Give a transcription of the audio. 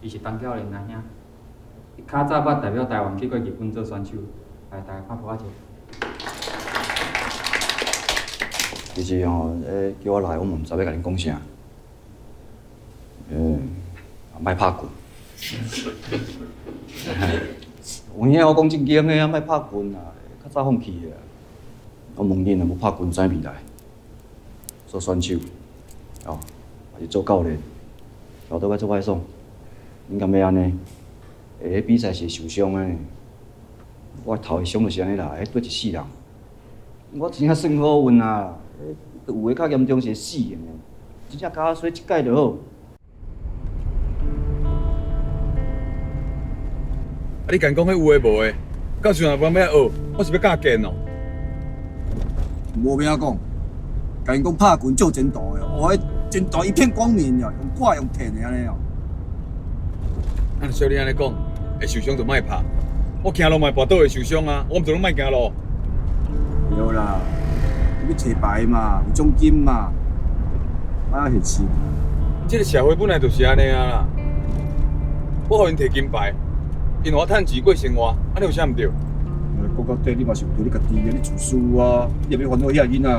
伊是陳教練阿兄，伊較早捌代表台灣去過日本做選手，來，大家拍噗仔者。其實吼，叫我來，我嘛毋知欲共恁講啥。嗯，莫拍拳。有影我講正經的啊，莫拍拳啊，較早放棄啊。我問恁若無拍拳，啥未來？做選手，哦，還是做教練，調倒擺做歹爽。恁敢欲按呢？欸，彼比賽是會受傷的。我頭的傷就是按呢來，彼對一世人。我真正算好運啊！有的較嚴重是會死的呢。真正跤摔一擺就好。啊！你敢講彼有的無的，到時若無欲學，我是欲教見哦。無欲講，共𪜶講拍拳足有前途的，哦，彼前途一片光明哦，用掛用騙的按呢哦。啊，若照你按呢講，會受傷就莫拍。我行路嘛會跋倒會受傷啊，我毋就攏莫行路。對啦，你欲揣牌嘛，有獎金嘛，莫遐現實。這个社會本來就是按呢啊啦。我予𪜶提金牌，𪜶予我趁錢過生活，按呢有啥毋對？講到底，你嘛是為著你家己啊，你自私啊，你欲煩惱遐囡仔。